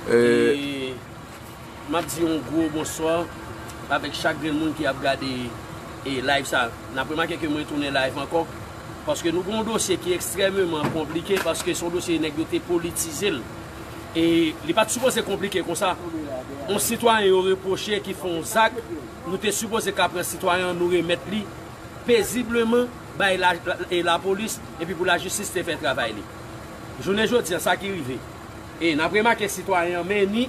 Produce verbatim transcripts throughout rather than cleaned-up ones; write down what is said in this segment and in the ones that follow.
E m ap di yon gwo bonswa avèk chak grenn moun ki ap gade e live sa. N ap remake ke mwen tounen live ankò, paske nou gen yon dosye ki ekstrèmeman konplike, paske se yon dosye nèg yo te politize l. E li pa t sipoze konplike konsa. Yon sitwayen yo repwoche ki fè yon zak, nou te sipoze ka pran sitwayen an, nou remèt li pezibleman bay la, la, e lapolis, epi pou lajistis te fè travay li. Jounen jodi an, sa ki rive. E n ap remake sitwayen an, men ni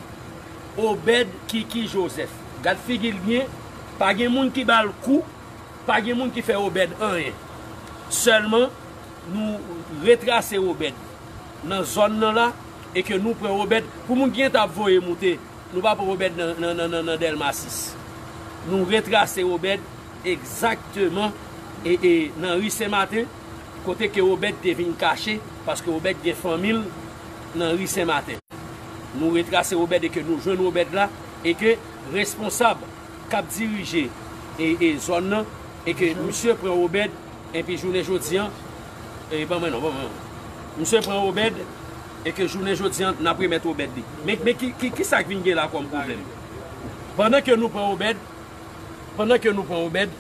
Obed Kiki Joseph. Gad figi l byen, pa gen moun ki ba l kou, pa gen moun ki fè Obed anyen. Sèlman, nou retrase Obed nan zòn nan la, e ke nou pran Obed, pou moun ki gentan ap voye moute, nou pa pran Obed nan, nan, nan, nan, nan Dèlma sis. Nou retrase Obed egzakteman e, e nan ri Sen Maten, kote ke Obed te vin kache, paske Obed gen fanmi l nan ri Sen Maten. Nou retrase Obed e ke nou jwenn Obed la, e ke responsab k ap dirije e, e zòn nan, e ke misye pran Obed, epi jounen jodi an, e ban mwen non, ban mwen non. Misye pran Obed, e ke jounen jodi an, n ap remèt Obed li. Men, men ki, ki, ki sa k vin gen la kòm pwoblèm? Pandan ke nou pran Obed, pandan ke nou pran Obed,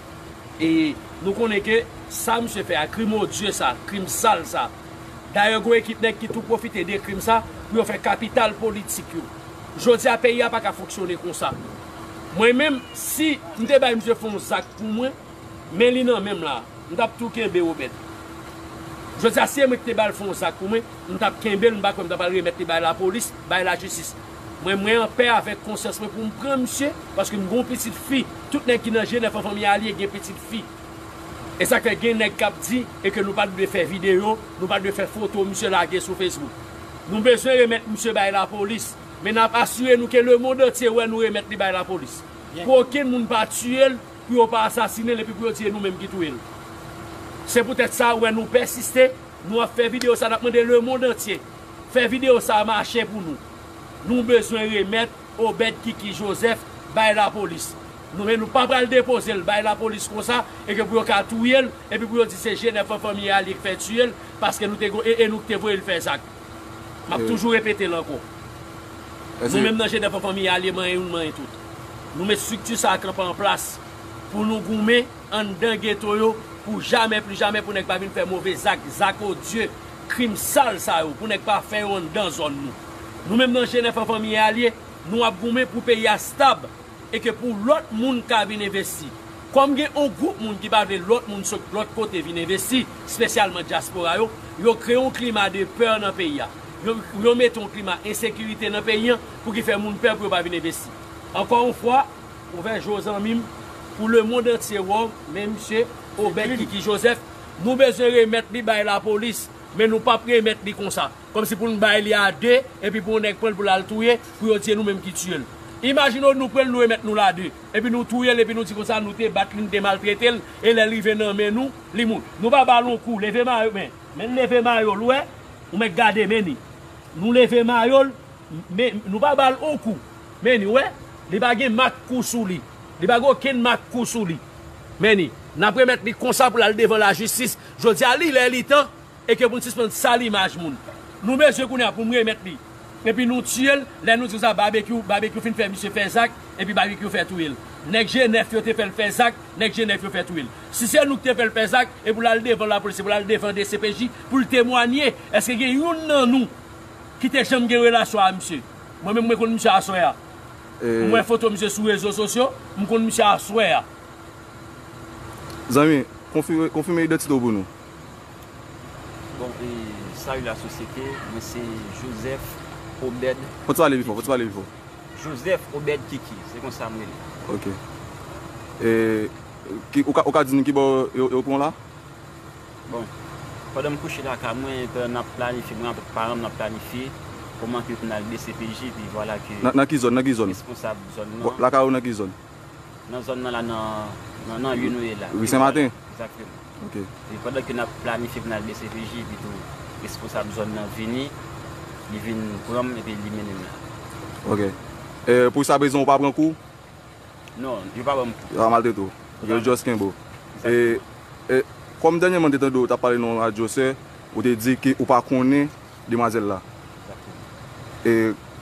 e nou konnen ke sa misye fè a, krim odye sa, krim sal sa. Dayè, gon ekip nèg ki tou pwofite de krim sa pou yo fè kapital politik yo. Jodi a, peyi a pa ka fonksyone konsa. Mwen menm, si m te bay misye fè yon zak pou mwen, men li nan men m la, m t ap tou kenbe Obed. Jodi a, si e mwen ki te ba l fè yon zak pou mwen, m t ap kenbe l, m pa kwè m t ap al remèt li bay lapolis, bay lajistis. Mwen, mwen anpè avèk konsyans mwen pou m pran misye, paske m gon pitit fi. Tout nèg ki nan G nèf an fanmi Alye gen pitit fi. E sa k fè gen nèg k ap di e ke nou pa t dwe fè videyo, nou pa t dwe fè foto misye lage sou Facebook. Nou bezwen remèt misye bay lapolis, men n ap asire nou ke lemonn antye wè nou remèt li bay lapolis. Pou okenn moun pa tiye l, pou yo pa asasinen l epi pou yo di e nou menm ki touye l. Se poutèt sa, ou wè nou pèsiste, nou ap fè videyo sa, n ap mande lemonn antye fè videyo sa mache pou nou. Nou bezwen remèt Obed Kiki Joseph bay lapolis. Nou, men nou pa pral depoze l bay lapolis konsa, e ke pou yo ka touye l, epi pou yo di se G nèf an fanmi Alye k fè tiye l, paske nou te go-, e, e nou ki te voye l fè zak. M ap toujou repete l ankò. Nou menm nan G nèf an fanmi Alye, manyen youn, manyen tout. Nou met estrikti sa a kanpe an plas pou nou goumen anndan geto yo pou jamè, pli jamè, pou nèg pa vin fè move zak, zak odye, krim sal sa yo, pou nèg pa fè yo anndan zòn nou. Nou menm nan G nèf an fanmi Alye, nou ap goumen pou peyi a stab e ke pou lòt moun ka vin envesti. Kòm gen yon gwoup moun ki pa vle lòt moun sot lòt kote vin envesti, espesyalman dyaspora yo, yo kreye yon klima de pè nan peyi a. Yo, yo mete yon klima ensekirite nan peyi an pou ki fè moun pè pou yo pa vin envesti. Ankò yon fwa, ouvè je w zanmi m, pou lemonn antye wè w, men misye Obed Kiki Joseph, nou bezwen remèt li bay lapolis, men nou p ap remèt li konsa. Kòmsi pou n bay li a de, epi pou yon nèg pran l pou l al touye, pou yo di e nou menm ki tiye l. Imajine w nou pran l, nou remèt nou l a de, epi nou touye l, epi nou di konsa nou te bat li, nou te maltrete l, e lè l rive nan men nou, li mouri. Nou pa ba l yon kou, leve mayo, men, men leve mayo l, ou wè, ou mèt gade, men ni. Nou leve mayo l, men nou pa ba l yon kou, men ni, ou wè, li pa gen mak kou sou li, li pa gen okenn mak kou sou li. Men ni, n ap remèt li konsa pou l al devan lajistis. Jodi a, li lè, li tan, e ke pou n sispann sal imaj moun. Nou bezwen kounye a pou n remèt li. Epi nou tiye l, lè nou di konsa, Babekyou, Babekyou fin fè misye fè zak, epi Babekyou fè touye l. Nèg G nèf yo te fè l fè zak, nèg G nèf yo fè touye l. Si se nou ki te fè l fè zak, e pou l al devan lapolis, e pou l al devan D C P J, pou l temwanye, èske gen youn nan nou ki te janm gen relasyon a misye? Mwen menm, mwen konn misye aswè a. M wè foto misye sou rezo sosyo, m konn misye aswè a. Zanmi, konfime, konfime idantite w pou nou. Bon, e, salut la société, mwen se Joseph Obed. Fò w pale pi fò, fò w pale pi fò. Joseph Obed Kiki, se konsa m rele. Ok. E, ki, ou ka, ou ka di nou ki bò yo, yo pran w la? Bon, pandan m kouche lakay mwen, pandan n ap planifye, mwen avèk paran m, n ap planifye kòman ke pou n al D C P J, epi vwala ke nan, nan ki zòn, nan ki zòn? Responsab zòn nan. Lakay ou nan ki zòn? Nan zòn nan la, nan, nan, nan ri nou ye la. Ri Sen Maten? Egzakteman. Ok. E pandan ke n ap planifye pou n al D C P J, epi tou responsab zòn nan vini, li vin pran m epi li mennen m la. Ok. E, pou jiskaprezan, ou pa pran kou? Non, yo pa ban m kou. Yo pa maltrete w? Ok, yo just kenbe w. Egzakteman. E, e, kòm dènyèman m te tande w t ap pale nan yon radyo, sè, ou te di ke ou pa konnen demwazèl la. Egzakteman. E,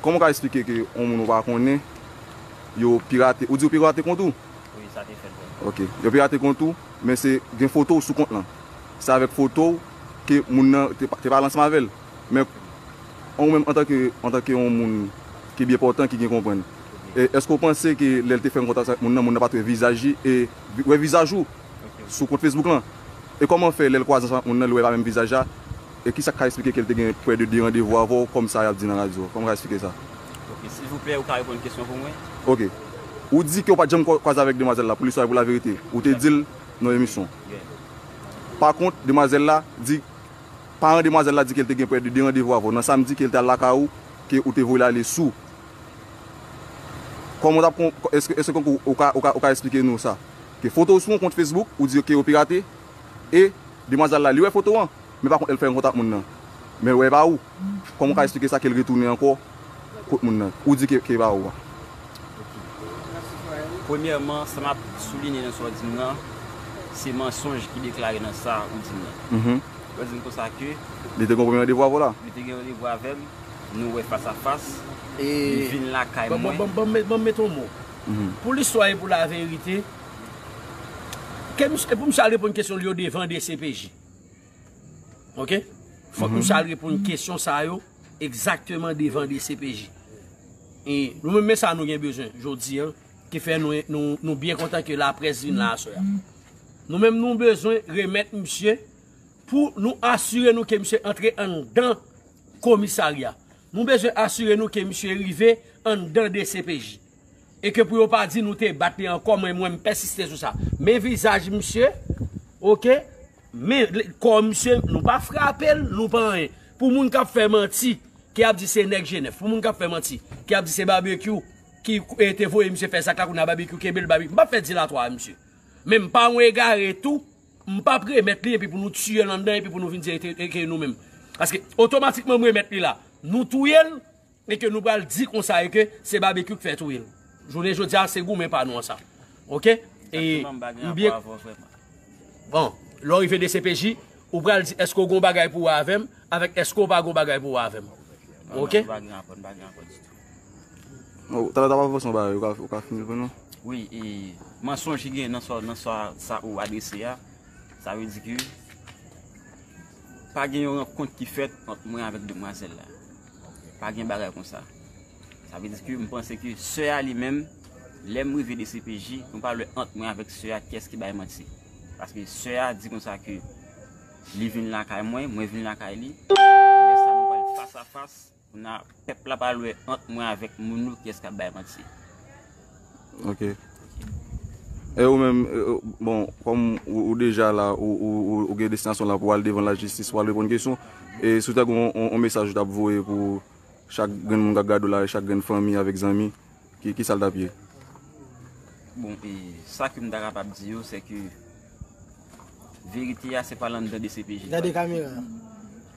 Kòman w ka eksplike ke yon moun ou pa konnen, yo pirate, ou di yo pirate kont ou? Wi, sa te fèt vre. Ok. Yo pirate kont ou, men se gen foto w sou kont lan. Se avèk foto w ke moun nan te, te pale ansanm avè l. Men ou menm antanke, antanke yon moun ki byen pòtan, ki gen konprann, e, èske w panse ke lè l te fè yon kontak avèk moun nan, moun nan pa t wè vizaj li e wè vizaj ou sou kont Facebook lan? E kòman fè lè l kwaze ansanm ak moun nan, li wè pa menm vizaj la? E kisa k ka eksplike ke l te gen prè de de randevou avè w, kòm sa y ap di nan radyo? Kòman w ka eksplike sa? Ok, silvouplè, ou ka reponn kesyon pou mwen? Ok. Ou di ke w pa t janm kwa-, kwaze avèk demwazèl la, pou listwa e pou laverite. Ou te di l nan emisyon. Yeah. Pa kont, demwazèl la di, paran demwazèl la di ke l te gen prè de de randevou avè w. Nan samdi ke l te al lakay ou, ke ou te voye l ale sou. Kòman w t ap kon-, èske, èske ou, ou ka, ou ka, ou ka eksplike nou sa? Ke foto w sou yon kont Facebook, ou di ke yo pirate, e demwazèl la, li wè foto an, men pa kont, l fè yon kontak moun nan. Men l wè pa ou. Kòman w ka eksplike sa ke l retounen ankò kot moun nan? Ou di ke, ke pa ou a. Premyèman, sa m ap soulinye nan sa w di m nan, se mansonj ki deklare nan sa ou di m nan. Mhm. Ou di m konsa ke li te gen yon premye randevou avè w la? Li te gen randevou avè m, nou wè fas a fas, e li vin lakay mwen. Ban m, ban m, ban m met yon mo. Mhm. Pou listwa e pou laverite, ke misye, e pou misye al reponn kesyon li yo devan D C P J. Ok? Fòk misye al reponn kesyon sa yo egzakteman devan D C P J. E nou menm, men sa nou gen bezwen jodi a, ki fè nou, nou, nou byen kontan ke laprès vin la aswè a. Nou menm, nou bezwen remèt misye pou nou asire nou ke misye antre anndan komisarya. Nou bezwen asire nou ke misye rive anndan D C P J. E ke pou yo pa di nou te bat li ankò, mwen, mwen, m pèsiste sou sa. Men vizaj misye, ok? Men kò misye, nou pa frape l, nou pa anyen. Pou moun k ap fè manti, ki ap di se nèg G nèf, pou moun k ap fè manti, ki ap di se Babekyou ki, e, te voye misye fè zak la, kounye a Babekyou kenbe l, Babekyou. M p ap fè dilatwa a misye. Men m pa yon egare tou, m p ap remèt li epi pou nou tiye l anndan epi pou nou vin di e te, e ke nou menm. Paske otomatikman m remèt li la, nou touye l, e ke nou pral di konsa e ke se Babekyou k fè touye l. Jounen jodi a, se goumen pa nou an sa. Ok? E m byen. Bon, lè w rive D C P J, ou pral di èske w gon bagay pou wè avè m, avèk èske w pa gon bagay pou wè avè m. Ok? Oh, talè w t ap avanse yon bagay, ou ka, ou ka fini l pou nou? Wi, e mansonj ki gen nan sa, nan sa, sa ou adrese a, sa vle di ke pa gen yon rankont ki fèt ant mwen avèk demwazèl la. Pa gen bagay konsa. Sa vle di ke m panse ke sè a li menm, lè m rive D C P J, nou pa wè ant mwen avèk sè a kiyès ki bay manti. Paske sè a di konsa ke li vin lakay mwen, mwen vin lakay li. Lè sa nou pral fas a fas, kounye a pèp la pral wè ant mwen avèk moun yo kiyès k ap bay manti. Ok. E ou menm, e, bon, kòm ou, ou deja la, ou, ou, ou, ou gen destinasyon la pou w al devan lajistis, pou w al reponn kesyon, e si w ta gen yon, yon, yon mesaj ou t ap voye pou chak grenn moun k ap gade w la, e chak grenn fanmi avèk zanmi, ki, ki sa l t ap ye? Bon, e sa ke m ta kapab di yo, se ke verite a, se pa l anndan D C P J. Gade kamera.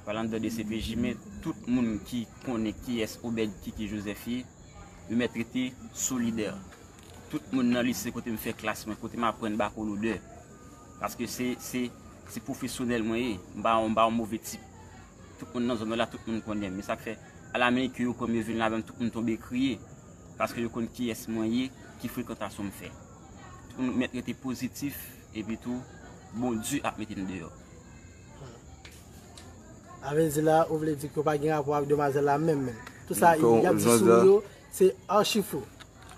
Pa l anndan D C P J, men tout moun ki konnen kiyès Obed Kiki Joseph ye, yo mèt rete solidè. Tout moun nan lise kote m fè klas mwen, kote m aprann bako lodè. Paske se, se, se pwofesyonèl mwen ye. M pa, m pa yon move tip. Tout moun nan zòn nan la, tout moun konnen m. Men sa k fè, alamennke yo pran m, yo vin la avè m, tout moun tonbe kriye. Paske yo konn kiyès mwen ye, ki frekantasyon m fè. Tout moun mèt rete pozitif, epi tou, Bondye ap mete n deyò. A vle di la, ou vle di ke w pa gen rapò ak demwazèl la menm, menm. Tout sa y ap di sou ou yo, se achi fo.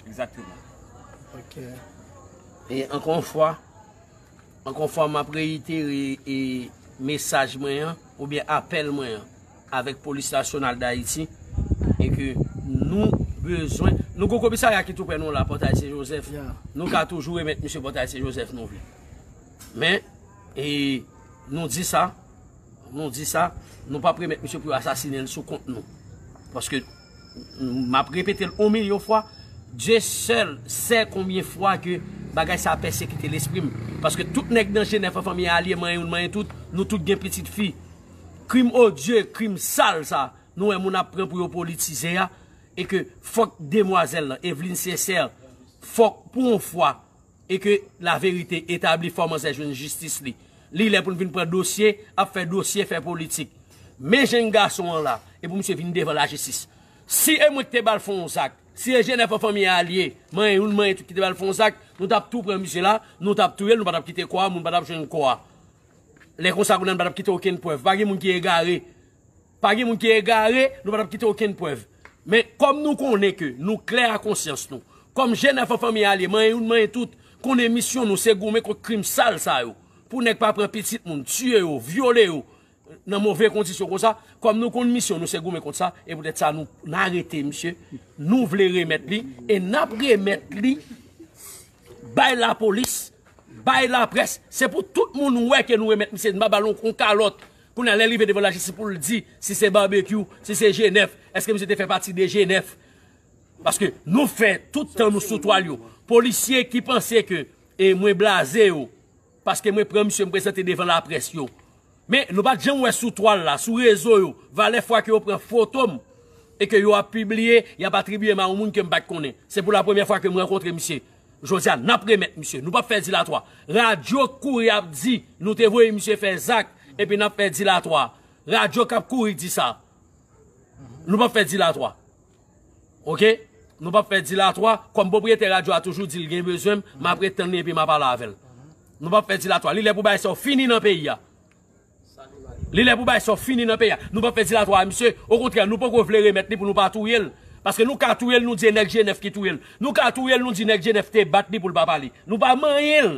Egzakteman. Ok. E ankò yon fwa, ankò yon fwa, m ap reyitere, e, mesaj mwen an, oubyen apèl mwen an, avèk Polis Nasyonal Dayiti, e ke nou bezwen, nou gon komisarya ki tou prè nou la, Pòtay Sen Jozèf. Yeah. Nou ka toujou remèt misye Pòtay Sen Jozèf nou vle. Men, e, nou di sa, nou di sa, nou p ap remèt misye pou yo asasinen l sou kont nou. Paske, m ap repete l yon milyon fwa, Dieu seul sait combien fois que bagay sa a pèsekite lespri m. Paske tout nèg nan Jenèf an, fanmi a alye, manyen youn, manyen tout, nou tout gen pitit fi. Krim odye, krim sal sa, nou wè moun ap pran pou yo politize a, e ke fòk demwazèl lan, Evelyne Sincère, fòk pou yon fwa, e ke laverite etabli, fò manzè jwenn jistis li. Li lè pou n vin pran dosye, ap fè dosye, fè politik. Men jenn gason an la, e pou misye vin devan lajistis. Si e mwen ki te ba l fè yon zak, si e Jenèf an fanmi a l ye, manyen youn, manyen tout ki te ba l fè yon zak, nou t ap tou pran misye la, nou t ap touye l, nou pa t ap kite kò a, moun pa t ap jwenn kò a. Lè konsa, kounye a nou pa t ap kite okenn prèv. Pa gen moun ki egare. Pa gen moun ki egare, nou pa t ap kite okenn prèv. Men, kòm nou konnen ke nou klè a konsyans nou, kòm Jenèf an fanmi a l ye, manyen youn, manyen tout, konnen misyon nou se goumen kont krim sal sa yo. Pou nèg pa pran pitit moun, tiye yo, vyole yo, nan move kondisyon konsa, kòm nou konn misyon nou se goumen kont sa, e poutèt sa nou, n arete misye, nou vle remèt li, e n ap remèt li bay lapolis, bay laprès, se pou tout moun wè ke nou remèt misye, n pa ba l yon, yon kalòt. Kounye a, lè l rive devan lajistis pou l di si se Babekyou, si se Jenèf, èske misye te fè pati de Jenèf? Paske nou fè tout tan nou sou twal yo. Polisye ki panse ke, e, mwen blaze yo, paske mwen pran misye, m prezante devan laprès yo. Men, nou pa t janm wè sou twal la, sou rezo yo, valè fwa ke yo pran foto m e ke yo ap pibliye, y ap atribiye m a yon moun ke m pa t konnen. Se pou la premyè fwa ke m rankontre misye. Jodi a, n ap remèt misye. Nou p ap fè dilatwa. Radyo k kouri ap di, nou te voye misye fè zak, epi n ap fè dilatwa. Radyo k ap kouri di sa. Nou p ap fè dilatwa. Oke? Nou p ap fè dilatwa. Kòm pwopriyetè radyo a toujou di l gen bezwen m, m ap ret tann li epi m a pale avè l. Nou p ap fè dilatwa. Li lè pou bagay sa yo fini nan peyi a. Li lè pou bagay sa yo fini nan peyi a. Nou p ap fè dilatwa a misye. Okontrè, nou poko vle remèt li pou nou pa touye l. Paske nou ka touye l, nou di e nèg Jenèf ki touye l. Nou ka touye l, nou di nèg Jenèf te bat li pou l pa pale. Nou pa manyen l.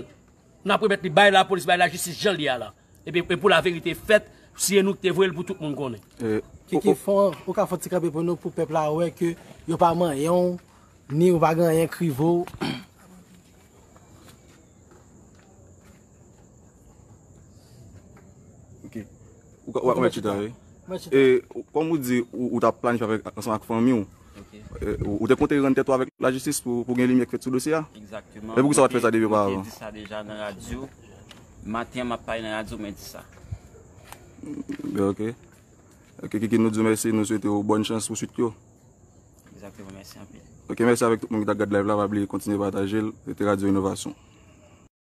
N ap remèt li bay lapolis, bay lajistis jan l ye a la. Epi, e pou laverite fèt, si e nou ki te voye l pou tout moun konnen. E, Kiki, o, o, fon, ou ka fè yon ti kanpe pou nou, pou pèp la wè ke yo pa manyen w, ni ou pa gen anyen k rive w. Ok. Ou ka, ou ka mèt chita, wi. Mèt chita. E, ou, kòm ou di, ou, ou t ap planifye avèk, ansanm ak fanmi w. Ok. E, ou, ou te konte rann tèt ou avèk lajistis pou, pou gen limyè k fèt sou dosye a? Egzakteman. E poukisa w pa t fè sa depi opavan? Mwen te, mwen te di sa deja nan radyo. Maten an, m ap pale nan radyo, mwen di sa. Ben, ok. Ok, Kiki, nou di w mèsi, nou swete w bòn chans pou swit yo. Egzakteman, mèsi anpil. Ok, mèsi avèk tout moun ki t ap gad live la, pa bliye kontinye pataje l, rete Radyo Inovasyon.